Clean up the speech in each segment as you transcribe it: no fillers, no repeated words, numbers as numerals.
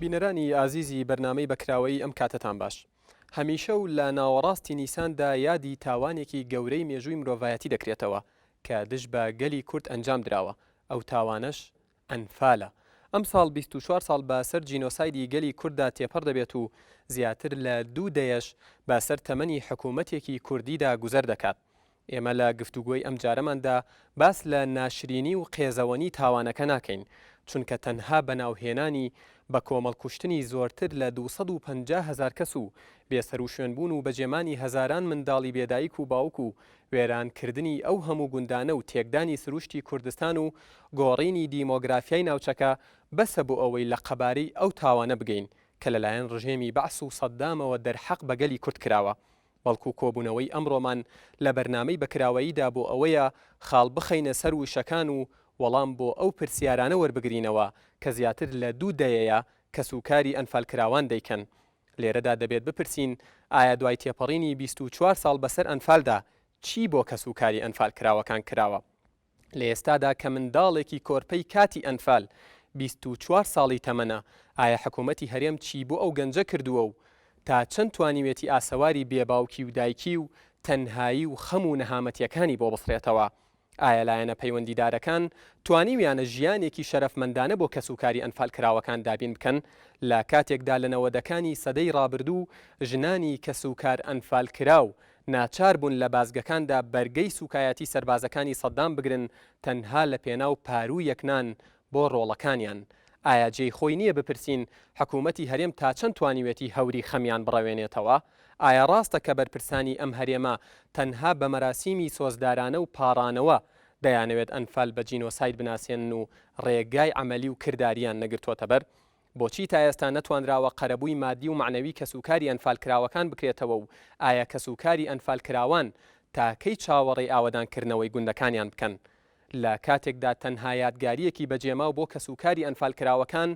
بینەرانی ئازیزی بەرنامەی بەکراوەیی ئەم کاتەتان باش. هەمیشە و لە ناوەڕاستی نیساندا یادی تاوانێکی گەورەی مێژووی مرۆڤایەتی دەکرێتەوە کە دژ بە گەلی کورد ئەنجام دراوە، ئەو تاوانەش ئەنفالە. ئەمساڵ 24 ساڵ بە سەر جینۆسایدی گەلی کورددا تێپەڕ دەبێت و زیاتر لە دوو دەیەش بە سەر تەمەنی حکوومەتێکی کوردیدا گوزەر دەکات. ئێمە لە گفتوگۆی ئەمجارەماندا باس لە ناشرینی و قێزەوەنی تاوانەکە ناکەین، چونکە تەنها بە ناوهێنانی بە کۆمەڵ کوشتنی زۆرتر لە 250 هەزار کەس و بێسەروشوێنبوون و بەجێمانی هەزاران منداڵی بێ دایک و باوک و وێرانکردنی ئەو هەموو گوندانە و تێکدانی سروشتی کوردستان و گۆڕینی دیمۆگرافیای ناوچەکە بەسە بۆ ئەوەی لە قەبارەی ئەو تاوانە بگەین کە لەلایەن ڕژێمی بەعس و سەددامەوە دەرحەق بە گەلی کورد کراوە. بەڵکو کۆبوونەوەی ئەمڕۆمان لە بەرنامەی بە کراوەییدا بۆ ئەوەیە خاڵ بخەینە سەر وشەکان و وەڵام بۆ ئەو پرسیارانە وەربگرینەوە کە زیاتر لە دوو دەیەیە کەسوکاری ئەنفالکراوان دەیکەن. لێرەدا دەبێت بپرسین ئایا دوای تێپەڕینی 24 ساڵ بەسەر ئەنفالدا چی بۆ کەسوکاری ئەنفالکراوەکان کراوە؟ لە ئێستادا کە منداڵێکی کۆرپەی کاتی ئەنفال 24 ساڵی تەمەنە، ئایا حکوومەتی هەرێم چی بۆ ئەو گەنجە کردووە و تا چەند توانیوێتی ئاسەواری بێ باوکی و دایکی و تەنهایی و خەم و نەهامەتیەکانی بۆ بسڕێتەوە؟ ئایا لایەنە پەیوەندیدارەکان توانیویانە ژیانێکی شەرەفمەندانە بۆ کەسوکاری ئەنفالکراوەکان دابین بکەن لە کاتێکدا لە نەوەدەکانی سەدەی ڕابردوو ژنانی کەسوکار ئەنفالکراو ناچار بوون لە بازگەکاندا بەرگەی سوکایەتی سەربازەکانی سەدام بگرن تەنها لە پێناو پاروویەک نان بۆ ڕۆڵەکانیان؟ ئایا جێی خۆی نییە بپرسین حکوومەتی هەرێم تا چەند توانیوێتی هەوری خەمیان بڕەوێنێتەوە؟ ئایا ڕاستە کە بەرپرسانی ئەم هەرێمە تەنها بە مەراسیمی سۆزدارانە و پاڕانەوە دەیانەوێت ئەنفال بە جینۆساید بناسێنن و ڕێگای عەمەلی و کردارییان نەگرتۆتەبەر؟ بۆچی تا ئێستا نەتوانراوە قەرەبووی مادی و مەعنەوی کەسوکاری ئەنفالکراوەکان بکرێتەوە و ئایا کەسوکاری ئەنفالکراوان تا کەی چاوەڕێی ئاوەدانکردنەوەی گوندەکانیان بکەن لە کاتێکدا تەنها یادگارییەکی بەجێماو بۆ کەسوکاری ئەنفالکراوەکان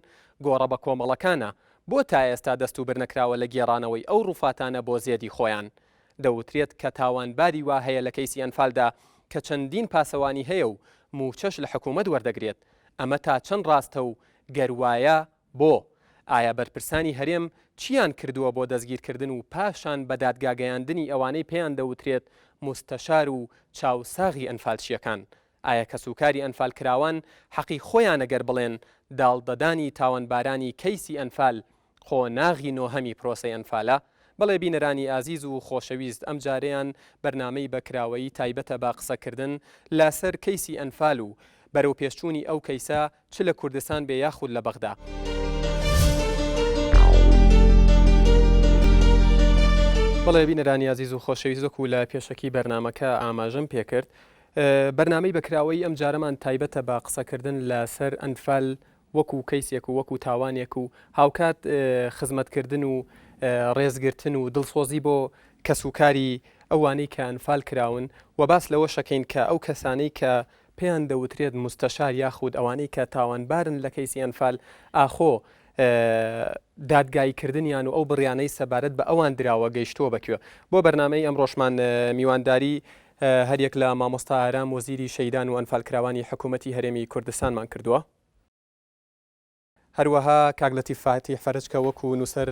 گۆڕە بەکۆمەڵەکانە، بۆ تا ئێستا دەستوبرنەکراوە لە گێڕانەوەی ئەو ڕوفاتانە بۆ زێدی خۆیان؟ دەوترێت کە تاوانباری وا هەیە لە کەیسی ئەنفالدا کە چەندین پاسەوانی هەیە و مووچەش لە حکوومەت وەردەگرێت، ئەمە تا چەند ڕاستە و گەر وایە بۆ؟ ئایا بەرپرسانی هەرێم چییان کردووە بۆ دەستگیرکردن و پاشان بە دادگا گەیاندنی ئەوانەی پێیان دەوترێت موستەشار و چاوساغی ئەنفالچییەکان؟ ئایا کەسوکاری ئەنفالکراوان حەقی خۆیانە گەر بڵێن داڵدەدانی تاوانبارانی کەیسی ئەنفال قۆناغی نۆهەمی پرۆسەی ئەنفالە؟ بەڵێ بینەرانی ئازیز و خۆشەویست ئەمجارەیان بەرنامەی بە کراوەیی تایبەتە بە قسەکردن لە سەر کەیسی ئەنفال و بەرەوپێشچوونی ئەو کەیسە چ لە کوردستان بێ یاخود لە بەغدا. بەڵێ بینەرانی ئازیز و خۆشەویست وەکو لە پێشەکی بەرنامەکە ئاماژەم پێکرد بەرنامەی بەکراوەیی ئەم جارەمان تایبەتە بە قسەکردن لەسەر ئەنفال وەکو کەیسێک و وەکو تاوانێک و هاوکات خزمەتکردن و ڕێزگرتن و دڵسۆزی بۆ کەسوکاری ئەوانەی کە ئەنفال کراون و باس لەوەشەکەین کە ئەو کەسانەی کە پێیان دەوترێت موستەشار یاخود ئەوانەی کە تاوانبارن لە کەیسی ئەنفال ئاخۆ دادگاییکردنیان و ئەو بڕیانەی سەبارەت بە ئەوان دراوە گەیشتووە بەکوێ بۆ بەرنامەی ئەمڕۆشمان میوانداری هەریەک لە مامۆستا ئارام وەزیری شەیدان و ئەنفالکراوانی حکوومەتی هەرێمی کوردستانمان کردووە. هەروەها کاک لەتیف فاتیح فەرەج کە وەکو نووسەر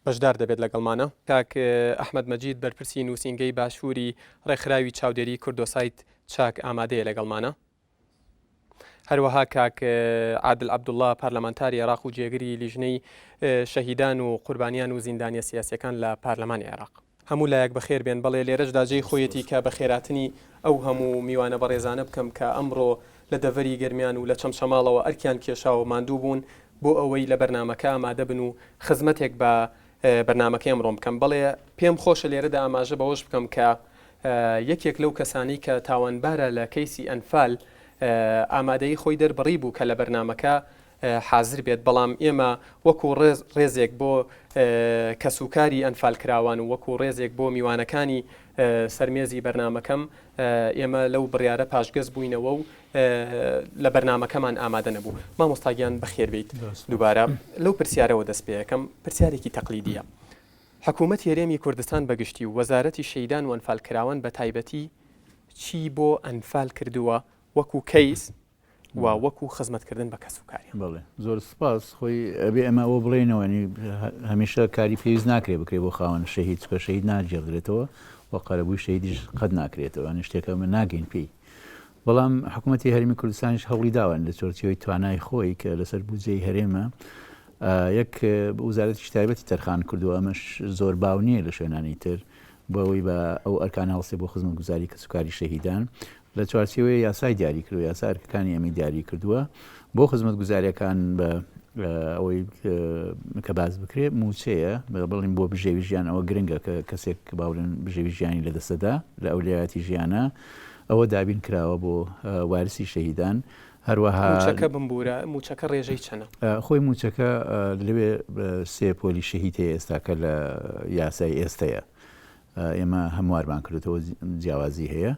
بەشدار دەبێت لەگەڵمانە. کاک ئەحمەد مەجید بەرپرسی نووسینگەی باشووری ڕێکخراوی چاودێری کوردۆسایت چاک ئامادەیە لەگەڵمانە. هەروەها کاک عادل عەبدوڵڵا پارلەمانتاری عێراق و جێگری لیژنەی شەهیدان و قوربانیان و زیندانیە سیاسیەکان لە پارلەمانی عێراق. هەموو لایەک بەخێر بێن. بەڵێ لێرەشدا جێی خۆیەتی کە بەخێراتنی ئەو هەموو میوانە بەڕێزانە بکەم کە ئەمڕۆ لە دەڤەری گەرمیان و لە چەمچەماڵەوە ئەرکیان کێشاوە ماندوو بوون بۆ ئەوەی لە بەرنامەکە ئامادە بن و خزمەتێک بە بەرنامەکەی ئەمڕۆم بکەم. بەڵێ پێم خۆشە لێرەدا ئاماژە بەوەش بکەم کە یەکێک لەو کەسانەی کە تاوانبارە لە کەیسی ئەنفال ئامادەیی خۆی دەربڕی بوو کە لە بەرنامەکە. حازر بێت، بەڵام ئێمە وەکو ڕێز ڕێزێک بۆ کەسوکاری ئەنفالکراوان و وەکو ڕێزێک بۆ میوانەکانی سەر مێزی بەرنامەکەم ئێمە لەو بڕیارە پاشگەز بووینەوە و لە بەرنامەکەمان ئامادە نەبوو. مامۆستا گیان بەخێر بێیت دووبارە لەو پرسیارەوە دەست پێ ئەکەم، پرسیارێکی تەقلیدییە. حکوومەتی هەرێمی کوردستان بە گشتی و وەزارەتی شەهیدان و ئەنفالکراوان بە تایبەتی چی بۆ ئەنفال کردووە وەکو کەیس و وەکو خزمەتکردن بە کەسوکاریان؟ بەڵێ زۆر سپاس. خۆی ئەبێ ئێمە ئەوە بڵێینەوە ینی هەمیشە کاری پێویست ناکرێ بکرێ بۆ خاوەن شەهید چونکە شەهید ناگێڕدرێتەوە و قەرەبووی شەهیدیش قەت ناکرێتەوە ینی شتێکە ئێمە ناگەین پێی. بەڵام حکوومەتی هەرێمی کوردستانیش هەوڵی داوە لە چوارچێوەی توانای خۆی کە لەسەر بودجەی هەرێمە یەک وزارەتیش تایبەتی تەرخان کردووە ئەمەش زۆر باو نییە لە شوێنانی تر بۆ ئەوەی بە ئەو ئەرکانە هەڵسێ بۆ خزمەتگوزاری کەسوکاری شەهیدان لە چوارچێوەی یاسای دیاری کردووە یاسا ئەرکەکانی ئەمەی دیاری کردووە بۆ خزمەتگوزاریەکان بە ئەوەی کە باس بکرێ مووچەیە بڵین بۆ بژێوی ژیان ئەوە گرنگە کە کەسێک باڵێن بژێوی ژیانی لە دەستەدا لە ئەولەویاتی ژیانە ئەوە دابین کراوە بۆ وارسی شەهیدان هەروەها مووچەکە بمبوورە مووچەکە ڕێژەی چەنە؟ خۆی مووچەکە لەوێ سێ پۆلی شەهید هەیە ئێستاکە لە یاسای ئێستەیە ئێمە هەموارمان کردوتەوە جیاوازی هەیە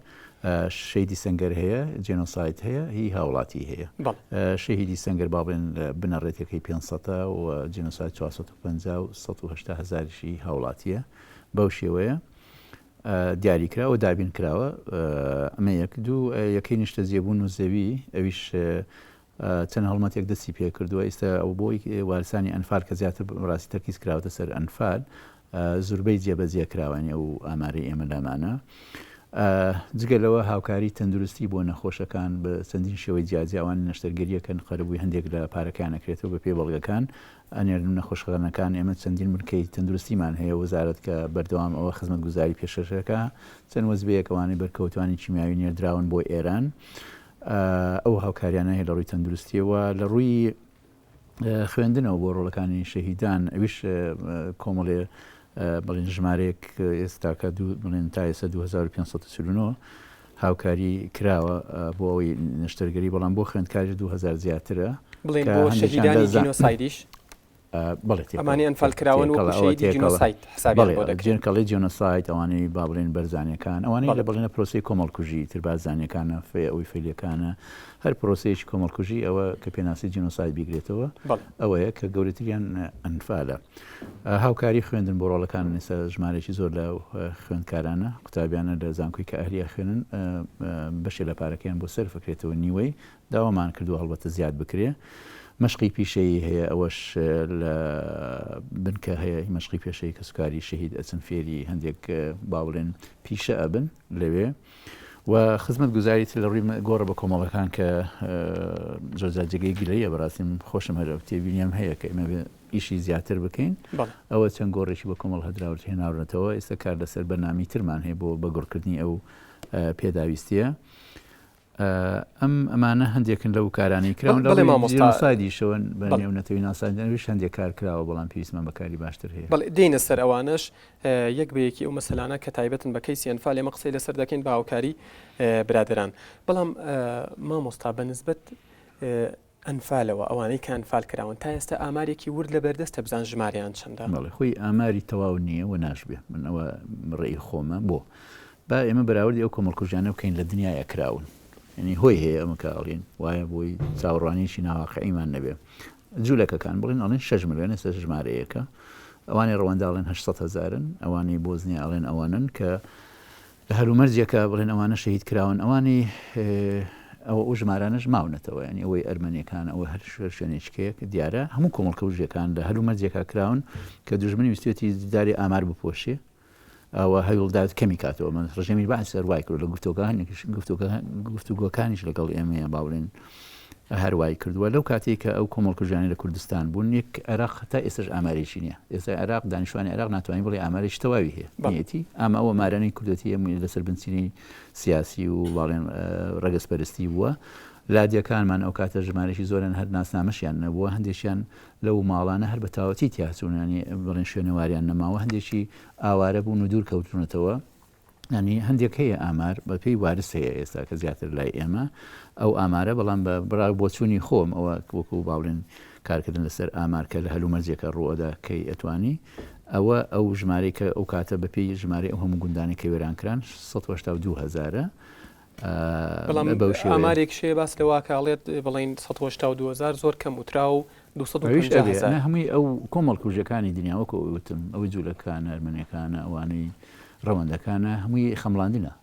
شەیدی سنگەر هەیە جێنۆسایت هەیە هی هاوڵاتی هەیە شەهیدی سنگەر با بڵێن بنەڕێتەکەی 500 و جێنۆسایت 450 و 180 هزاریشی هاوڵاتیە بەو شێوەیە دیاری کراوە دابین کراوە ئەمە یەک دوو یەکەی نیشتەجێبوون و زەوی ئەویش چەند هەڵمەتێک دەستی پێکردووە ئێستا ئەو بۆی وارسانی ئەنفال کە زیاتر ڕاستی تەرکیز کراوەتە سەر ئەنفال زوربەی جێبەجێ کراوانی ئەو ئامارەی ئێمە لامانە جگە لەوە هاوکاری تەندروستی بۆ نەخۆشەکان بە چەندین شێوەی جیاجیاوان نەشتەرگەریەکەن قەرەبووی هەندێک لە پارەکان ئەکرێتەوە بە پێی بەڵگەکان ئەنێرن نەخۆشخانەکان، ئێمە چەندین بنکەی تەندروستیمان هەیە وەزارەت کە بەردەوام ئەوە خزمەتگوزاری پێشکەشەکە چەند وەزبەیەک ئەوانەی بەرکەوتوانی کیمیاوی نێردراون بۆ ئێران ئەو هاوکاریانە هەیە لە ڕووی تەندروستیەوە لە ڕووی خوێندنەوە بۆ ڕۆڵەکانی شەهیدان ئەویش کۆمەڵێ بڵێن ژمارەیەک ئێستاکە دوو بڵێن تا ئێستا 2549 هاوکاری کراوە بۆ ئەوەی نەشتەرگەری بەڵام بۆ خوێندکاریش 2000 زیاترە بڵێن بۆ شەهیدانی جینۆسایدیش بەڵێ ئەمانی ئەنفال کراون وەکو شەهیدی جینۆساید حسابیان بۆ دەکرێت. جێنکەڵی جینۆساید ئەوانەی با بڵێن بەرزانیەکان ئەوانەی لە بڵێنە پرۆسەی کۆمەڵکوژی تر بارزانیەکانە فێ ئەوەی فەیلیەکانە هەر پرۆسەیەکی کۆمەڵکوژی ئەوە کە پێناسی جینۆساید بیگرێتەوە ئەوەیە کە گەورەتریان ئەنفالە. هاوکاری خوێندن بۆ ڕۆڵەکان ئێستا ژمارەیەکی زۆر لە خوێندکارانە قوتابیانە لە زانکۆی کە ئەهلی ئەخوێنن بەشێ لە پارەکەیان بۆ سەرف ئەکرێتەوە نیوەی داوامان کردووە هەڵبەتە زیاد بکرێ مەشقی پیشەیی هەیە ئەوەش لە بنکە هەیە مەشقی پێشەی کەسوکاری شەهید ئەچن فێری هەندێک با بڵێن پیشە ئەبن لەوێ و خزمەت گوزاری تر لە ڕووی گۆڕە بە کۆمەڵەکان کە زۆرجار جێگەی گلەیە بەڕاستی من خۆشم هەر تێبینیم هەیە کە ئێمە ئیشی زیاتر بکەین ئەوە چەند گۆڕێکی بە کۆمەڵ هەدراوت هێناونەتەوە ئێستا کار لەسەر بەرنامی ترمان هەیە بۆ بەگوڕکردنی ئەو پێداویستیە ئەم ئەمانە هەندێکن لەو کارانەی کراون لە مامۆستایدیشەوە بە نێونەتەوەی ناساندنەوەیش هەندێک کار کراوە بەڵام پێویستمان بەکاری باشتر هەیە بەڵێ دێینە سەر ئەوانەش یەک بە یەکی ئەو مەسەلانە کە تایبەتن بە کەیسی ئەنفال ئێمە قسەی لەسەر دەکەین بە هاوکاری برادەران بەڵام مامۆستا بە نسبەت ئەنفالەوە ئەوانەی کە ئەنفال کراون تا ئێستا ئامارێکی ورد لە بەردەستە بزان ژمارەیان چەندە؟ بەڵێ خۆی ئاماری تەواو نییە و ناشبێ من ئەوە ڕێی خۆمە بۆ با ئێمە بەراوردی ئەو کۆمەڵکوژیانە بکەین لە دنیایا کراون یعنی هۆی هەیە ئەمە کە ئەڵێن وایە بۆی چاوەڕوانیی ناواقعیمان نەبێ جولەکەکان بڵێن ئەڵێن 6 ملیۆن ئێستا ژمارەیەکە ئەوانەی ڕەوەندا ئەڵێن 800 هەزارن ئەوانەی بۆزنیا ئەڵێن ئەوانن کە لە هەلومەرجێکا بڵێن ئەوانە شەهید کراون ئەوانەی ئەوە ئەو ژمارانەش ماونەتەوە یانی ئەوەی ئەرمەنیەکان ئەوە هەر شوێنێکێک دیارە هەموو کۆمەڵکەوژیەکان لە هەلومەرجێکا کراون کە دوژمنی ویستێتی داری ئامار بپۆشێ ئەوە هەوڵدات کەمی کاتەوە من ڕژێمی بەعس هەر وای کرد لە گفتوگۆکانیش لەگەڵ ئێمەیە با بڵێن هەر وای کردووە لەو کاتێک کە ئەو کۆمەڵکوژیانە لە کوردستان بوون یەک عێراق تا ئێستش ئامارێکی نییە ئێستا عێراق دانیشتوانی عێراق ناتوانانی بڵێ ئامارێکی تەواوی هەیە نیەتی ئەمە ئەو ئامارانەی کوردەتی ئەم لەسەر بنچینەی سیاسی و باڵێن ڕەگەزپەرستی بووە لادیەکانمان ئەو کاتە ژمارەی زۆرن هەر ناسنامەشیان نەبووە هەندێکیان لەو ماڵانە هەر بە تاوەتی تیاچوونانی بڵێن شوێنەواریان نەماوە هەندێکی ئاوارە بوون و دوور کەوتونەتەوە. ینی هەندێک هەیە ئامار بە پێی وارس هەیە ئێستا کە زیاتر لای ئێمە ئەو ئامارە بەڵام بە برا بۆچوونی خۆم ئەوە وەکو باڵێن کارکردن لەسەر ئامار کە لە هەلومەرجێکە ڕووەدا کەی ئەتوانی ئەوە ئەو ژمارەی کە ئەو کاتە بە پێی ژمارەی ئەو هەموو گوندانەی کە وێران کران 182 هەزارە بەڵام بەو شێوەیە. ئامارێکیش هەیە باس لەوە ئەکا ئەڵێت بڵێین 182 هەزار زۆر کەم وترا و ئەویش 250 ئەبێ هەزار. نا هەمووی ئەو کۆمەڵکوژەکانی دنیا وەکو ئەوەی وتم ئەوەی جولەکانە ئەرمەنیەکانە ئەوانەی ڕەوەندەکانە هەمووی خەمڵاندنە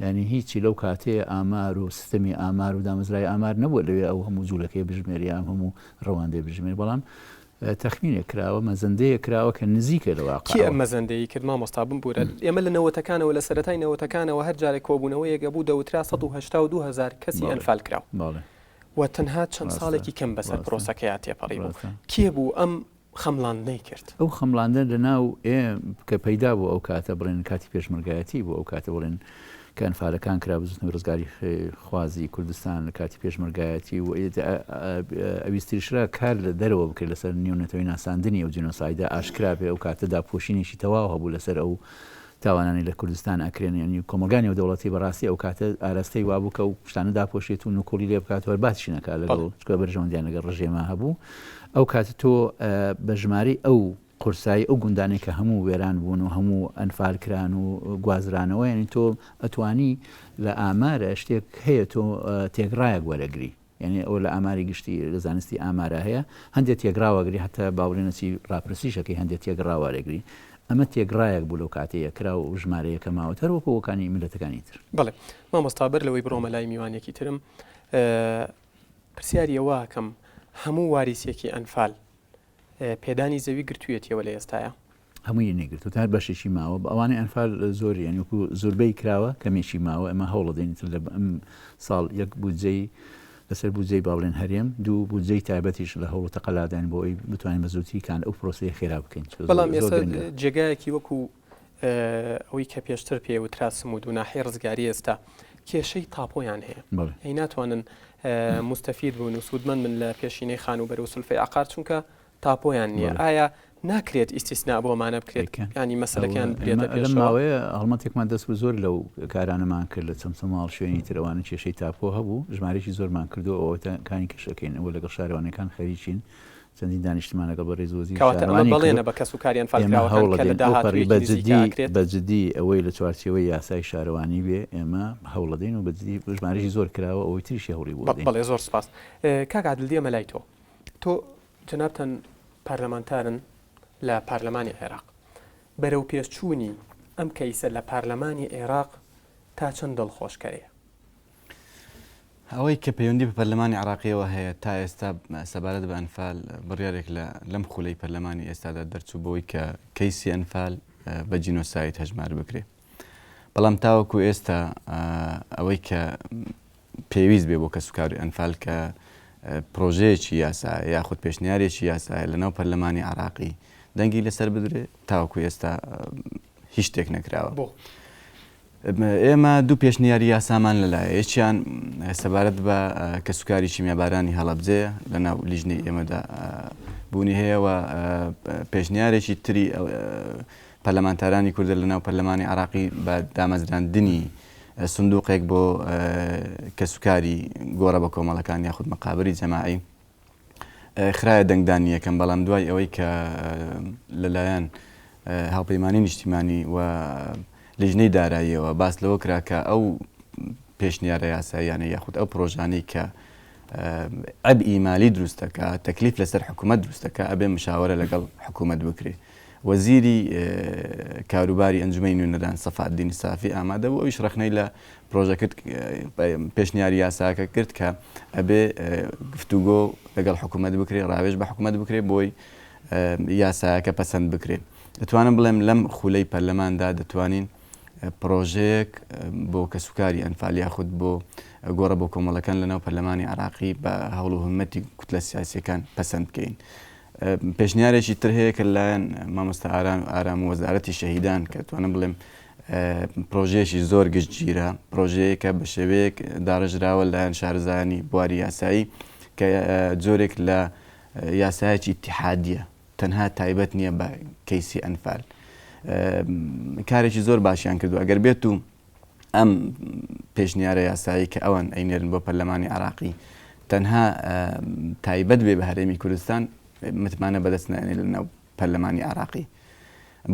یانی هیچی لەو کاتەیە ئامار و سیستەمی ئامار و دامەزرای ئامار نەبووە لەوێ ئەو هەموو جوولەکەی بژمێری یان هەموو ڕەواندەی بژمێر بەڵام تەخمینێک کراوە مەزەندەیەک کراوە کە نزیکە لە واقعەوە. کێ ئەم مەزەندەیەی کرد مامۆستا بمبورە ئێمە لە نەوەتەکانەوە لە سەرەتای نەوەتەکانەوە هەر جارێک کۆبوونەوەیەک ئەبوو دەوترا 182 هەزار کەسی ئەنفال کراو و تەنها چەند ساڵێکی کەم بەسەر پرۆسەکەیا تێپەڕی بوو کێ بوو ئەم خەمڵاندنەی کرد. ئەو خەمڵاندنە لە ناو ئێ کە پەیدا بوو ئەو کاتە بڵێن کاتی پێشمەرگایەتی بوو ئەو کاتە بڵێن کە ئەنفالەکان کرا بزوتنەوەی ڕزگاری خوازی کوردستان لە کاتی پێشمەرگایەتی و ئەویستریشرا کار لە دەرەوە بکرێت لەسەر نێونەتەوەی ناساندنی ئەو جینۆسایدە ئاشکرا بێ ئەو کاتە داپۆشینێکی تەواو هەبوو لەسەر ئەو تاوانانەی لە کوردستان ئەکرێن یانی کۆمەڵگا نێودەوڵەتی بەڕاستی ئەو کاتە ئاراستەی وابوو کە ئەو شتانە داپۆشێت و نکوڵی لێ بکات و هەر باسیشی نەکات لەگەڵ چونکە بەرژەوەندیان لەگەڵ ڕژێما هەبوو ئەو کاتە تۆ بە ژمارەی ئەو قورسایی ئەو گوندانەی کە هەموو وێران بوون و هەموو ئەنفال کران و گوازرانەوە یانی تۆ ئەتوانی لە ئامارە شتێک هەیە تۆ تێکڕایەک وەرەگری یانی ئەوە لە ئاماری گشتی لە زانستی ئامارا هەیە هەندێ تێگڕا وەگری هەتا باوەڕی نەچی ڕاپرسیش ئەکەی هەندێ تێگڕا وەرەگری ئەمە تێگڕایەک بوو لەو کاتەیە کرا و ژمارەیەکە ماوەتە هەر وەکو وەکانی میللەتەکانی تر. بەڵێ مامۆستا بەر لەوەی بڕۆمە لای میوانێکی ترم پرسیاری ئەوە ئەکەم هەموو واریسێکی ئەنفال پێدانی زەوی گرتوویەتیەوە لە ئێستایا؟ هەمووی نەگرتووە تا بەشێکی ماوە بە ئەوانەی ئەنفال زۆری یانی وەکو زۆربەی کراوە کەمێکی ماوە ئێمە هەوڵەدەین تر لە ئەم ساڵ یەک بودجەی لەسەر بودجەی با بڵێن هەرێم دوو بودجەی تایبەتیش لە هەوڵ و تەقەلاداین بۆ ئەوەی بتوانین بە زووتری کان ئەو پرۆسەیە خێرا بکەین چونکە زۆر بەڵام زۆر ئێستا گرنگە. جێگایەکی وەکو ئەوەی کە پێشتر پێ وترا سمود و ناحیەی ڕزگاری ئێستا کێشەی تاپۆیان هەیە بەڵێ. ئەی ناتوانن موستەفید بن و سوودمەند بن لە پێشینەی خانووبەرە و سولفەی عەقار چونکە تاپۆیان نییە ئایا ناکرێت ئیستیسنا بۆ ئەمانە بکرێت یانی مەسەلەکەیان برێتە پێشەوە؟ لەم ماوەیە هەڵمەتێکمان دەست بوو زۆر لەو کارانەمان کرد لە چەمچەماڵ شوێنی تر ئەوانە کێشەی تاپۆ هەبوو ژمارەیەکی زۆرمان کردووە ئەوە کانی کەشەکەین ئەوە لەگەڵ شارەوانیەکان خەریکین چەندین دانیشتمان لەگەڵ بەڕێز وەزیری کەواتە ئەمە شارەوانی بەڵێنە کردو بە کەسوکاری ئێمە ئەنفالکراوەکان کە لە هەوڵەدەین ئەوپەڕی داهاتوویەکی بە نزیکا جدی ئەکرێت؟ بە جدی ئەوەی لە چوارچێوەی یاسای شارەوانی بێ ئێمە هەوڵەدەین و بە جدی ژمارەیەکی زۆر کراوە ئەوەی تریشی هەوڵی بۆ ئەدەین. بەڵێ زۆر سوپاس. کاک عادل دێمە لای تۆ. تۆ جەنابتان پارلەمانتارن لە پارلەمانی عێراق. بەرەوپێشچوونی ئەم کەیسە لە پارلەمانی عێراق تا چەند دڵخۆشکەرەیە؟ ئەوەی کە پەیوەندی بە پەرلەمانی عێراقیەوە هەیە تا ئێستا سەبارەت بە ئەنفال بڕیارێک لە لەم خولەی پەرلەمانی ئێستادا دەرچوو بەوەی کە کەیسی ئەنفال بە جینۆساید هەژمار بکرێ بەڵام تاوەکو ئێستا ئەوەی کە پێویست بێ بۆ کەسوکاری ئەنفال کە پرۆژەیەکی یاسا یاخود پێشنیارێکی یاسایە لەناو پەرلەمانی عراقی دەنگی لەسەر بدرێ تاوەکو ئێستا هیچ شتێک نەکراوە. بۆ؟ ئێمە دوو پێشنیاری یاسامان لەلایە، یەکیان سەبارەت بە کەسوکاری کیمیابارانی هەڵەبجەیە لەناو لیژنەی ئێمەدا بوونی هەیە و پێشنیارێکی تری پەرلەمانتارانی کوردە لەناو پەرلەمانی عراقی بە دامەزراندنی سندوقێک بۆ کەسوکاری گۆڕە بە کۆمەڵەکان یاخود مەقابری جەماعی. خرایە دەنگدانی یەکەم، بەڵام دوای ئەوەی کە لەلایەن هاوپەیمانی نیشتیمانی و لیژنەی داراییەوە باس لەوە کرا کە ئەو پێشنیارە یاساییانە یاخود ئەو پرۆژانەی کە عەبئی مالی دروست دەکا تەکلیف لەسەر حکوومەت دروست دەکا ئەبێ مشاوەرە لەگەڵ حکوومەت بکرێ وەزیری کاروباری ئەنجومەنی نوێنەران سەفادین سافی ئامادە بوو ئەویش ڕەخنەی لە پرۆژە کرد پێشنیاری یاساکە کرد کە ئەبێ گفتوگۆ لەگەڵ حکوومەت بکرێ ڕاوێژ بە حکوومەت بکرێ بۆی یاسایەکە پەسەند بکرێ دەتوانم بڵێم لەم خولەی پەرلەماندا دەتوانین پرۆژەیەک بۆ کەسوکاری ئەنفال یاخود بۆ گۆڕە بۆ کۆمەڵەکان لەناو پەرلەمانی عراقی بە هەوڵ و همەتی کوتلە سیاسیەکان پەسەند بکەین. پێشنیارێکی تر هەیە کە لەلایەن مامۆستا ئارام ئارام و وەزارەتی شەهیدان کە توانم بڵێم پرۆژەیەکی زۆر گشتگیرە پرۆژەیەکە بە شێوەیەک داڕێژراوە لایەن شارەزایانی بواری یاسایی کە جۆرێک لە یاسایەکی ئیتیحادیە تەنها تایبەت نییە بە کەیسی ئەنفال. کارێکی زۆر باشیان کردو ئەگەر بێت و ئەم پێشنیارە یاسایی کە ئەوان ئەینێرن بۆ پەرلەمانی عراقی تەنها تایبەت بێ بە هەرێمی کوردستان متمانە بەدەست نایەنێ لە ناو پەرلەمانی عراقی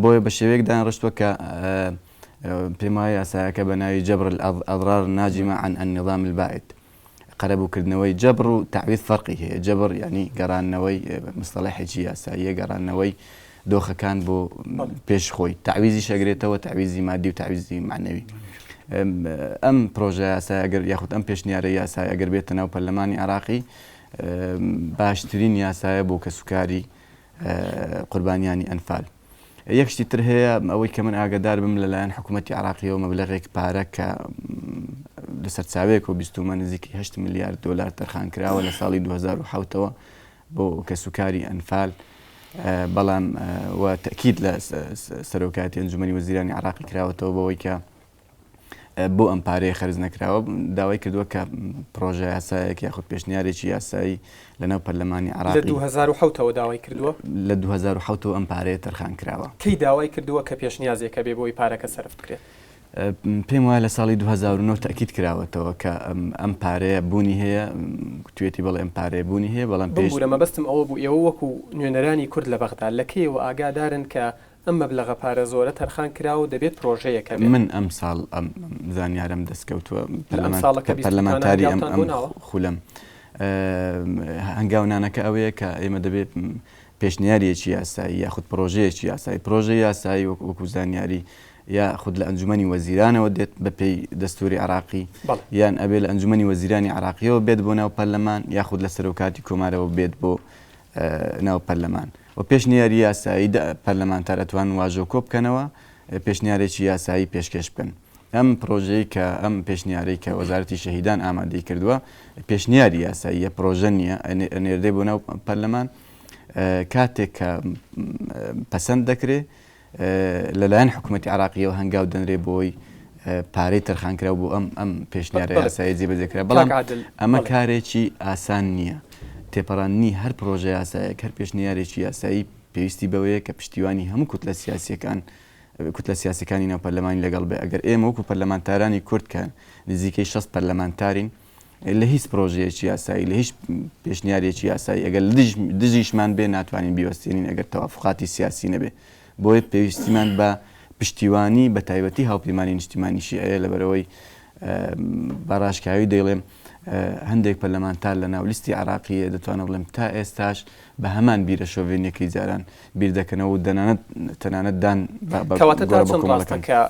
بۆیە بە شێوەیەک دانڕشتووە کە پێم وایە یاسایەکە بە ناوی جبر الأضرار الناجمة عن النظام البائد قەرەبووکردنەوەی جەبر و تەعویض فەرقی هەیە جەبر یعنی گەڕاندنەوەی مستەڵەحێکی یاساییە گەڕاندنەوەی دۆخەکان بۆ پێش خۆی تەعویزیش ئەگرێتەوە تەعویزی مادی و تەعویزی معنەوی ئەم پرۆژە یاسای ئەگەر یاخود ئەم پێشنیارە یاسای ئەگەر بێتە ناو پەرلەمانی عراقی باشترین یاسایە بۆ کەسوکاری قوربانیانی ئەنفال. یەک شتی تر هەیە ئەوەی کە من ئاگادار بم لەلایەن حکوومەتی عراقیەوە مەبلەغێک پارە کە لە سەرچاوەیەکەوە بیستومە نزیکی 8 ملیار دلار تەرخان کراوە لە ساڵی 2007ەوە بۆ کەسوکاری ئەنفال بەڵام و تەکید لە سەرۆکاتی ئەنجومەنی وەزیرانی عراقی کراوەتەوە بەوەی کە بۆ ئەم پارەیە خەرج نەکراوە، داوای کردووە کە پڕۆژە یاسایەک یاخود پێشنیارێکی یاسایی لەناو پەرلەمانی لە عێراقی 2007 ەوە داوای کردووە؟ لە 2007 ەوە ئەم پارەیە تەرخان کراوە. کەی داوای کردووە کە پێشنیازێک هەبێ بۆی پارەکە سەرف بکرێت؟ پێم وایە لە ساڵی 2009 تەئکید کراوەتەوە کە ئەم پارەیە بوونی هەیە، گوتویەتی بەڵێ ئەم پارەیە بوونی هەیە، بەڵام پێش. بمبوورە مەبەستم ئەوە بوو ئێوە وەکو نوێنەرانی کورد لە بەغدا لە کەیەوە ئاگادارن کە ئەم مەبلەغە پارە زۆرە تەرخان کراوە و دەبێت پرۆژەیەک هەبێت. من ئەمساڵ ئەم زانیارەم دەست کەوتووە. لە ئەمساڵە کە بیستووتانە پەرلەمانتاری ئەم هەنگاوتان بۆ ناوە؟ خولەم. هەنگاونانەکە ئەوەیە کە ئێمە دەبێت پێشنیاریەکی یاسایی یاخود پرۆژەیەکی یاسایی، پرۆژەی یاسایی وەکو زانیاری یاخود لە ئەنجومەنی وەزیرانەوە دێت بە پێی دەستوری عێراقی، یان ئەبێ لە ئەنجومەنی وەزیرانی عێراقیەوە بێت بۆ ناو پەرلەمان یاخود لە سەرۆکاتی کۆمارەوە بێت بۆ ناو پەرلەمان و پێشنیاری یاسایی دە پەرلەمانتار ئەتوانن واژۆ کۆ بکەنەوە پێشنیارێکی یاسایی پێشکێش بکەن. ئەم پرۆژەی کە ئەم پێشنیارەی کە وەزارەتی شەهیدان ئامادەی کردووە پێشنیاری یاساییە پرۆژە نییە ئەنێردێ بۆ ناو پەرلەمان کاتێک کە پەسەند دەکرێ لەلایەن حکوومەتی عراقیەوە هەنگاو دەنرێ بۆی پارەی تەرخانکراو بۆ ئەم ئەم پێشنیارە یاسایە جێبەجێ کرا بەڵام ئەمە کارێکی ئاسان نییە تێپەڕاندنی هەر پرۆژە یاسایەک هەر پێشنیارێکی یاسایی پێویستی بەوەیە کە پشتیوانی هەموو کوتلە سیاسیەکان کوتلە سیاسەکانی ناو پەرلەمانی لەگەڵ بێ ئەگەر ئێمە وەکو پەرلەمانتارانی کورد کە نزیکەی 60 پەرلەمانتارین لە هیچ پرۆژەیەکی یاسایی، لە هیچ پێشنیارێکی یاسایی ئەگەر لە دژیشمان بێ ناتوانین بیوەستێنین ئەگەر تەوافقاتی سیاسی نەبێ. بۆیە پێویستیمان بە پشتیوانی بە تایبەتی هاوپەیمانی نیشتیمانی شیعەیە لەبەرئەوەی بە ڕاشکاوی دەیڵێم هەندێک پەرلەمانتار لە ناو لیستی عێراقییە دەتوانم بڵێم تا ئێستاش بە هەمان بیرە شۆڤێنیەکەی جاران بیر دەکەنەوە و دەنانەت تەنانەت دان بە کەواتە تا گۆڕە چەند ڕاستە بەکۆمەڵەکان. کە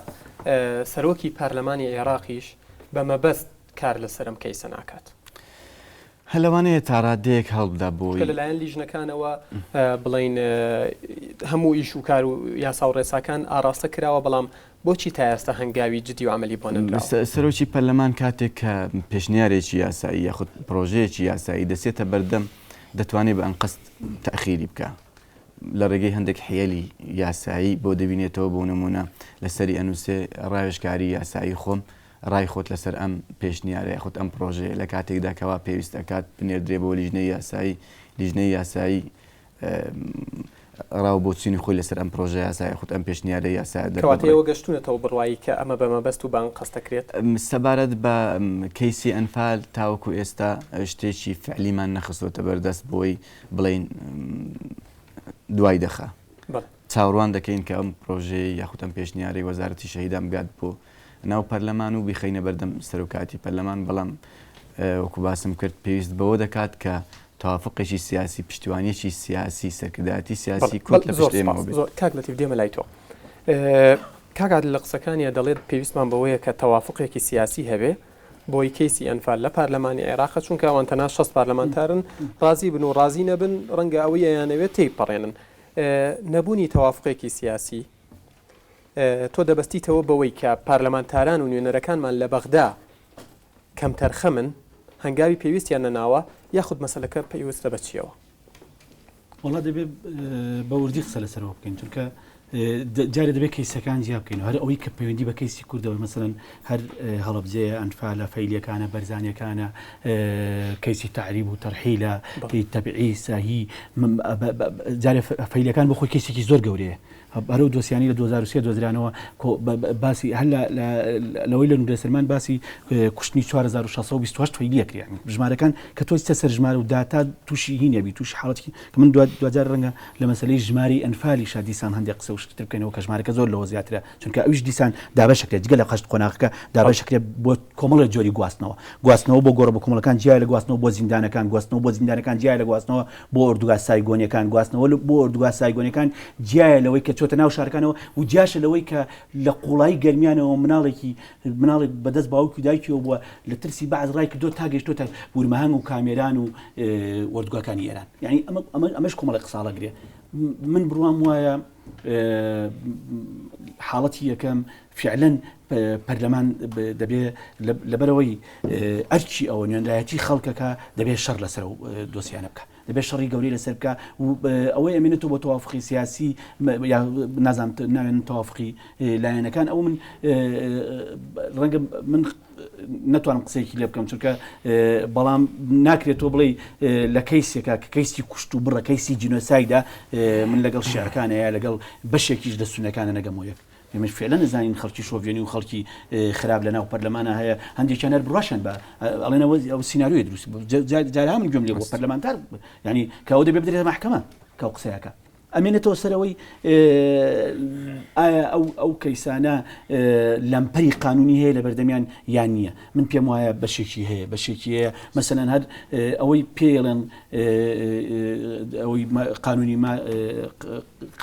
سەرۆکی پەرلەمانی عێراقیش بە مەبەست کار لەسەر ئەم کەیسە ناکات. هە لەوانەیە تاڕادەیەک هەڵبدا بۆی. چونکە لەلایەن لیژنەکانەوە بڵێین هەموو ئیش و کار و یاسا و ڕێساکان ئاڕاستە کراوە، بەڵام بۆچی تا ئێستا هەنگاوی جدی و عەمەلی بۆ نەنراوە؟ سەرۆکی پەرلەمان کاتێک کە پێشنیارێکی یاسایی یاخود پڕۆژەیەکی یاسایی دەچێتە بەردەم دەتوانێت بە ئەنقەست تەئخیری بکا لە ڕێگەی هەندێک حیەلی یاسایی بۆ دەبینێتەوە بۆ نموونە لەسەری ئەنووسێ ڕاوێژکاری یاسایی خۆم ڕای خۆت لەسەر ئەم پێشنیارە یاخود ئەم پڕۆژەیە لە کاتێکدا کەوا پێویست ئەکات بنێردرێ بۆ لیژنەی یاسایی، لیژنەی یاسایی ڕا و بۆچوونی خۆی لەسەر ئەم پڕۆژە یاسایە یاخود ئەم پێشنیارە یاسایە کەواتە دەرببڕێ. ئێوە گەشتوونەتەوە بڕوایی کە ئەمە بە مەبەست و بە ئەنقەست دەکرێت؟ سەبارەت بە کەیسی ئەنفال تاوەکو ئێستا شتێکی فعلیمان نەخستۆتە بەردەست بۆی بڵێین دوای دەخا. بەڵێ. چاوەڕوان دەکەین کە ئەم پڕۆژەیەی یاخود ئەم پێشنیارەی وەزارەتی شەهیدان بگات بۆ ناو پەرلەمان و بیخەینە بەردەم سەرۆکایەتی پەرلەمان، بەڵام وەکو باسم کرد پێویست بەوە دەکات کە تەوافقێکی سیاسی، پشتیوانیەکی سیاسی، سەرکردایەتی سیاسی کورد لە پشت ئێمەوە بێت. زۆر کاک لەتیف دێمە لای تۆ. کاک عادل لە قسەکانیا دەڵێت پێویستمان بەوەیە کە تەوافقێکی سیاسی هەبێ بۆی کەیسی ئەنفال لە پارلەمانی عێراقە چونکە ئەوان تەنها 60 پارلەمانتارن ڕازی بن و ڕازی نەبن ڕەنگە ئەوەی ئەیانەوێت تێیپەڕێنن. نەبوونی تەوافقێکی سیاسی تۆ دەبەستیتەوە بەوەی کە پارلەمانتاران و نوێنەرەکانمان لە بەغدا کەمتەرخەمن، هەنگاوی پێویستیان نەناوە، یاخود مەسەلەکە پەیوەستە بە چییەوە؟ وەڵا دەبێ بە وردی قسە لەسەرەوە بکەین، چونکە جارێ دەبێت کەیسەکان جیا بکەینەوە، هەر ئەوەی کە پەیوەندی بە کەیسی کوردەوە مەسەلەن هەر هەڵەبجەیە، ئەنفالە، فەیلیەکانە، بەرزانیەکانە، کەیسی تەعریب و تەرحیلە، هی تەبعیسە، هی جارێ فەیلیەکان بۆ خۆی کەیسێکی زۆر گەورەیە. هەر ئەو دۆسیانەی لە 2003 دۆزرانەوە باسی هەر لەوەی لە نورە سەلمان باسی کوشتنی 4628 فەیلیە کرد ژمارەکان کە تۆ سەر ژمارە و داتا تووشی هینە بی تووشی حاڵەتی کە من دواجار ڕەنگە لە مەسەلەی ژمارەی ئەنفالیشا دیسان هەندێک قسە و شتی تر بکەینەوە کە ژمارەکە زۆر لەوە زیاترە، چونکە ئەویش دیسان دابەشەکرێت جگە لە قەشت قۆناغەکە دابەشەکرێت بۆ کۆمەڵێک جۆری گواستنەوە، گواستنەوە بۆ گۆڕە بەکۆمەڵەکان جیایە لە گواستنەوە بۆ زیندانەکان، گواستنەوە بۆ زیندانەکان جیایە لە گواستنەوە بۆ ئۆردوگا سایگۆنیەکان، گواستنەوە بۆ ئۆردوگا سایگۆنیەکان جیایە لەوەی کە چۆتە ناو شارەکانەوە و جیاشە لەوەی کە لە قوڵایی گەرمیانەوە مناڵێکی مناڵێک بەدەست باوکی و دایکیەوە بووە لە ترسی بەعس ڕای کردووە تا گەیشتۆتە بورمەهەنگ و کامێران و ئۆردوگاکانی ئێران یعنی ئەمە ئەمە ئەمەش کۆمەڵی قساڵەگرێ من بڕوام وایە حاڵەتی یەکەم فعلەن پەرلەمان دەبێ لەبەرەوەی ئەرکی ئەوە نوێنرایەتی خەڵکەکە دەبێت شەڕ لەسەر دۆسیانە بکە دەبێت شەڕی گەورەی لەسەر بکە و ئەوەی ئەمێنێتەوە بۆ تەوافقی سیاسی یا نازانم ناوێن تەوافقی لایەنەکان ئەو من ڕەنگە من نەتوانم قسەیەکی لێ بکەم چونکە بەڵام ناکرێت تۆ بڵێ لە کەیسێکا کە کەیسی کوشت و بڕە کەیسی جینۆسایدا من لەگەڵ شیعەکانەیە لەگەڵ بەشێکیش لە سونەکانە نەگەمەوە یەک ئێمەش فعلەن ئەزانین خەڵکی شۆڤێنی و خەڵکی خراپ لە ناو پەرلەمانا هەیە، هەندێکیان هەر بڕواشیان بە ئەڵێن ئەوە ئەو سیناریۆیە دروست بوو. جارها من گوێم لێ بووە پەرلەمانتار یانی کە ئەوە دەبێ بدرێتە مەحکەمە کە ئەو قسەیەکە. ئەمێنێتەوە سەر ئەوەی ئایا ئەو ئەو کەیسانە لەمپەری قانونی هەیە لە بەردەمیان یان نییە من پێم وایە بەشێکی هەیە بەشێکی هەیە مەسەلەن هەر ئەوەی پێڵێن ئەوەی قانونی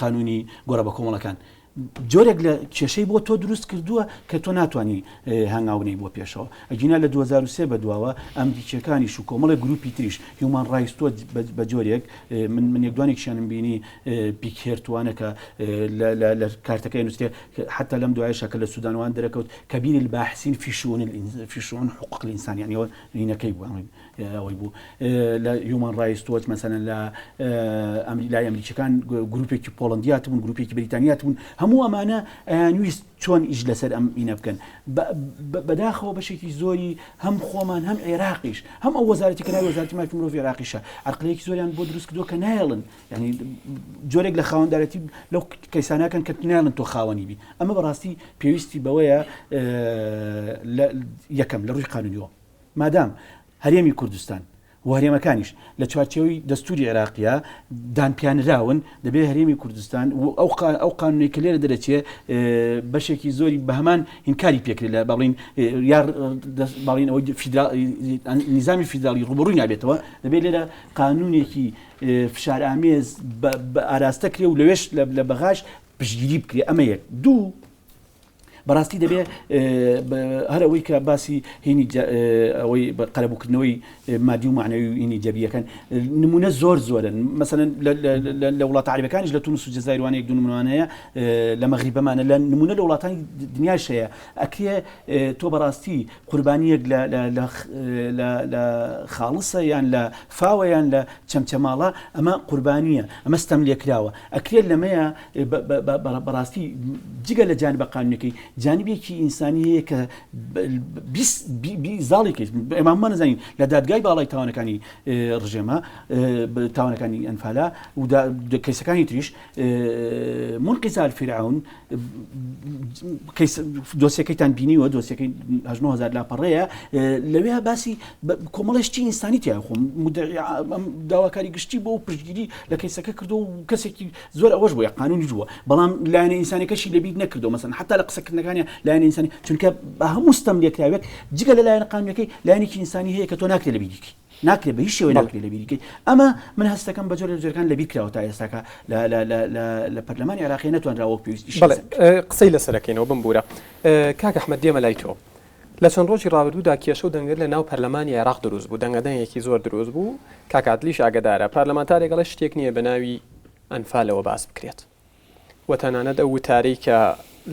قانونی گۆڕە بە کۆمەڵەکان جۆرێک لە کێشەی بۆ تۆ دروست کردووە کە تۆ ناتوانی هەنگاو بنێی بۆ پێشەوە. ئەگینا لە 2003 بەدواوە ئەمریکییەکانیش و کۆمەڵێک گروپی تریش هیومان ڕایتس وۆچ بە جۆرێک من من یەک دوانێکیشیانم بینی پیکهێرتوانە کە لە کارتەکەی نووسرێ حتا لەم دوایەشە کە لە سودانوان دەرەکەوت كبير الباحثين في شؤون في شؤون حقوق الإنسان یعنی ئەوە هینەکەی بوو ئەوەی بوو لە هیومان ڕایتس وۆچ مەسەلەن لە لای ئەمریکیەکان گروپێکی پۆڵندیات بوون گروپێکی بریتانیات بوون هەموو ئەمانە ئەیانویست چۆن ئیش لەسەر ئەم ئینە بکەن بەداخەوە بەشێکی زۆری هەم خۆمان هەم عێراقیش هەم ئەو وەزارەتی کە ناوی وەزارەتی مافی مرۆڤی عێراقیشە عەرقلەیەکی زۆریان بۆ دروست کردووە کە نایەڵن یعنی جۆرێک لە خاوەندارەتی لەو کەیسانەکەن کە نایەڵن تۆ خاوەنی بی ئەمە بەڕاستی پێویستی بەوەیە یەکەم لە ڕووی قانونیەوە مادام هەرێمی کوردستان و هەرێمەکانیش لە چوارچێوەی دەستووری عێراقیا دانپیانراون، دەبێ هەرێمی کوردستان و ئەو ئەو قانونەی کە لێرە دەرەچێ بەشێکی زۆری بە هەمان هینکاری پێکرێت لە باڵین یا باڵین ئەوەی نیزامی فیدراڵی ڕوبەڕووی نابێتەوە دەبێت لێرە قانونێکی فشارئامێز بە ئاراستە کرێ و لەوێش لە بەغاش پشتگیری بکرێ ئەمە یەک دوو بەڕاستی دەبێ هەر ئەوەی کە باسی هینی ئەوەی قەرەبووکردنەوەی مادی و معنەوی و هینی جەبیەکەن نمونە زۆر زۆرن مەسەلەن لە وڵاتە عەرەبەکانیش لە تونس و جەزایروانە یەک دوو نمونەوان هەیە لە مەغریبەمانە لە نمونە لە وڵاتانی دنیاش هەیە ئەکرێ تۆ بەڕاستی قوربانیەک لە خاڵسە یان لە فاوە یان لە چەمچەماڵە ئەمە قوربانیە ئەمە ستەم لێکراوە ئەکرێت لەمەیە بەڕاستی جگە لە جانبە قانونەکەی جانبێکی ئینسانی هەیە کە زاڵی کەیت ئێمە هەموومان نەزانین لە دادگای باڵای تاوانەکانی ڕژێمە تاوانەکانی ئەنفالا و کەیسەکانی تریش منقیزال فیرعون دۆسیەکەیتان بینیوە دۆسیەکەی 9000 لاپەڕەیە لەوێ باسی کۆمەڵی شتی ئینسانی تیا خۆم داواکاری گشتی بۆ پشتگیری لە کەیسەکە کردو و کەسێکی زۆر ئەوەش بۆیە قانونیش بووە بەڵام لایەنە ئینسانەکەشی لەبیر نەکردو مەسەن حتا لە قسەکردنەکانیان لایەنە ئینسانی چونکە بە هەموو ستەم لێکراوێک جگە لە لایەنە قانونەکەی لایەنێکی ئینسانی هەیە کە تۆ ناکرێت لەبیری کەی ناکرێت بە هیچ شێوەیە ناکرێت لەبیری کەی ئەمە من هەستەکەم بە جۆرێک لە جۆرەکان لەبیر کراوە تا ئێستاکە لە لە لە لە لە پەرلەمانی عێراقی نەتوانراوە وەک پێویست ئیشی بەڵێ لەسەر بکرێت. قسەی لەسەر ئەکەینەوە بمبورە کاک ئەحمەد دێمە لای تۆ لە چەند ڕۆژی ڕابردوودا کێشە و دەنگە لە ناو پەرلەمانی عێراق دروست بوو، دەنگەدەنگێکی زۆر دروست بوو، کاک عادلیش ئاگەدارە، پارلەمانتارێک ئەڵێ شتێک نییە بە ناوی ئەنفالەوە باس بکرێت و تەنانەت ئەو وتارەی کە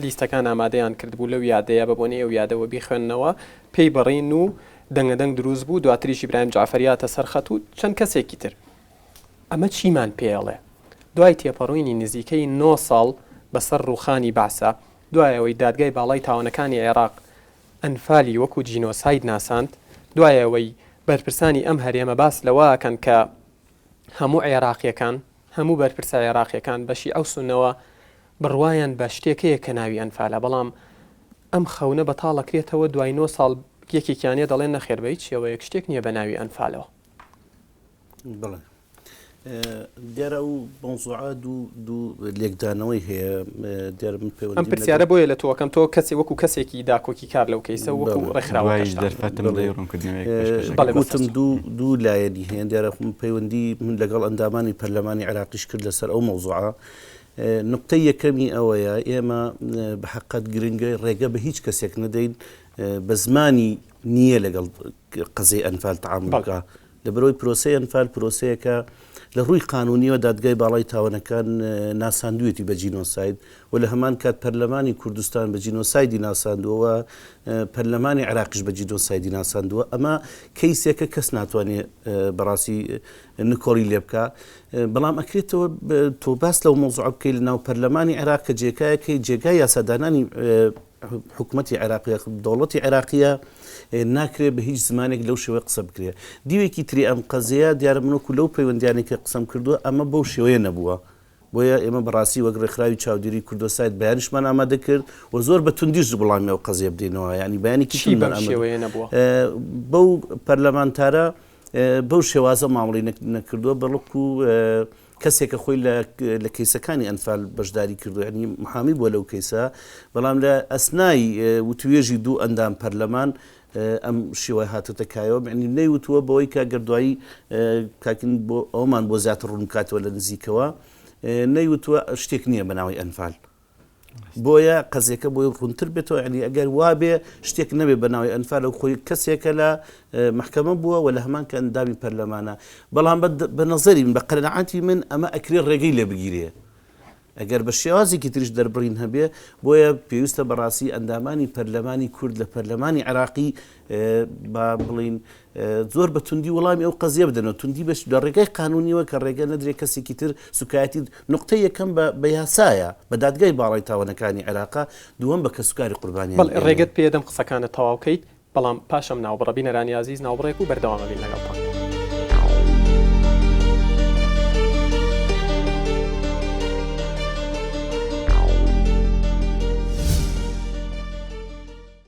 لیستەکان ئامادەیان کردبوو لەو یادەیە بە بۆنەی ئەو یادەوە بیخوێننەوە پێی بڕین و دەنگەدەنگ دروست بوو، دواتریش ئیبراهیم جەعفەری هاتە سەر خەت و چەند کەسێکی تر. ئەمە چیمان پێ ئەڵێ؟ دوای تێپەڕینی نزیکەی نۆ ساڵ بەسەر ڕووخانی بەعسا، دوای ئەوەی دادگای باڵای تاوانەکانی عێراق ئەنفالی وەکو جینۆساید ناساند، دوای ئەوەی بەرپرسانی ئەم هەرێمە باس لەوە ئەکەن کە هەموو عێراقیەکان، هەموو بەرپرسە عێراقیەکان بە شیعە و سوننەوە بڕوایان بە شتێک هەیە کە ناوی ئەنفالە، بەڵام ئەم خەونە بەتاڵ ئەکرێتەوە دوای نۆ ساڵ یەکێکیان یە دەڵێن نەخێر بە هیچ شێوەیەک شتێک نییە بە ناوی ئەنفالەوە. بەڵێ دیارە ئەو مەوزوعە دوو دوو لێکدانەوەی هەیە دیارە من پەیوەندیم ئەم پرسیارە بۆیە لە تۆ ئەکەم تۆ کەسێ وەکو کەسێکی داکۆکیکار لەو کەیسە و وەکو ڕێکخراوەکەشتان. دوایش دەرفەتم دەی ڕوونکردنەوەیەک پێشکەش ئەکەم. بەڵێ وتم بەسەرچاو. دوو دوو لایەنی هەیە دیارە پەیوەندی من لەگەڵ ئەندامانی پەرلەمانی عێراقیش کرد لەسەر ئەو مەوزوعە نوقتەی یەکەمی ئەوەیە ئێمە بە حەقەت گرنگە ڕێگە بە هیچ کەسێک نەدەین بە زمانی نییە لەگەڵ قەزیەی ئەنفال تەعامول بەڵێ. بکا لەبەرئەوەی پرۆسەی ئەنفال پرۆسەیەکە لە ڕووی قانونیەوە دادگای باڵای تاوانەکان ناساندوویەتی بە جینۆساید و لە هەمان کات پەرلەمانی کوردستان بە جینۆسایدی ناساندووە و پەرلەمانی عێراقیش بە جینۆسایدی ناساندووە ئەمە کەیسێکە کەس ناتوانێت بەڕاستی نکۆڵی لێ بکا بەڵام ئەکرێتەوە تۆ باس لەو مەوزوعە بکەیت لە ناو پەرلەمانی عێراق کە جێگایەکەی جێگای یاسادانانی حکومەتی عێراقی دەوڵەتی عێراقیە ناکرێت بە هیچ زمانێک لەو شێوەیە قسە بکرێت دیوێکی تری ئەم قەزیە دیارە من وەکو لەو پەیوەندیانەی کە قسەم کردووە ئەمە بەو شێوەیە نەبووە بۆیە ئێمە بەڕاستی وەک ڕێکخراوی چاودێری کوردۆساید بەیانیشمان ئامادە کرد و زۆر بە توندیش وڵامی ئەو قەزیە بدەینەوە یعنی بەیانێکی چی توندمان بەم ئامادە شێوەیە نەبووە؟ بەو پەرلەمانتارە بەو شێوازە مامەڵەی نەکردووە بەڵکو کەسێکە خۆی لە کەیسەکانی ئەنفال بەشداری کردو یعنی محامی بووە لەو کەیسە بەڵام لە ئەسنای وتوێژی دوو ئەندام پەرلەمان ئەم شێوە هاتۆتە کایەوە معنی نەیوتووە بەوەی کە گەر دوایی کاکن بۆ ئەومان بۆ زیاتر ڕوون بکاتەوە لە نزیکەوە نەیوتووە شتێک نییە بە ناوی ئەنفال بۆیە قەزیەکە بۆی ڕوونتر بێتەوە یعنی ئەگەر وابێ شتێک نەبێ بە ناوی ئەنفال و خۆی کەسێکە لە محکەمە بووە و لە هەمان کە ئەندامی پەرلەمانە بەڵام بە نظری من بە قەناعەتی من ئەمە ئەکرێ ڕێگەی لێ بگیرێ ئەگەر بە شێوازێکی تریش دەربڕین هەبێ بۆیە پێویستە بەڕاستی ئەندامانی پەرلەمانی کورد لە پەرلەمانی عێراقی با بڵین زۆر بە توندی وەڵامی ئەو قەزیە بدەنەوە، توندی بەش لە ڕێگای قانونیەوە کە ڕێگە نەدرێت کەسێکی تر سوکایەتی نوقتەی یەکەم بە بە یاسایە بە دادگای باڵای تاوانەکانی عێراقە دووەم بە کەسوکاری قوربانیانی بەڵێ ئێمەیە. ڕێگەت پێدەم قسەکانت تەواو کەیت بەڵام پاش ئەم ناوبڕە بینەرانی ئازیز ناوبڕێک و بەردەوام ئەبین لەگەڵتان.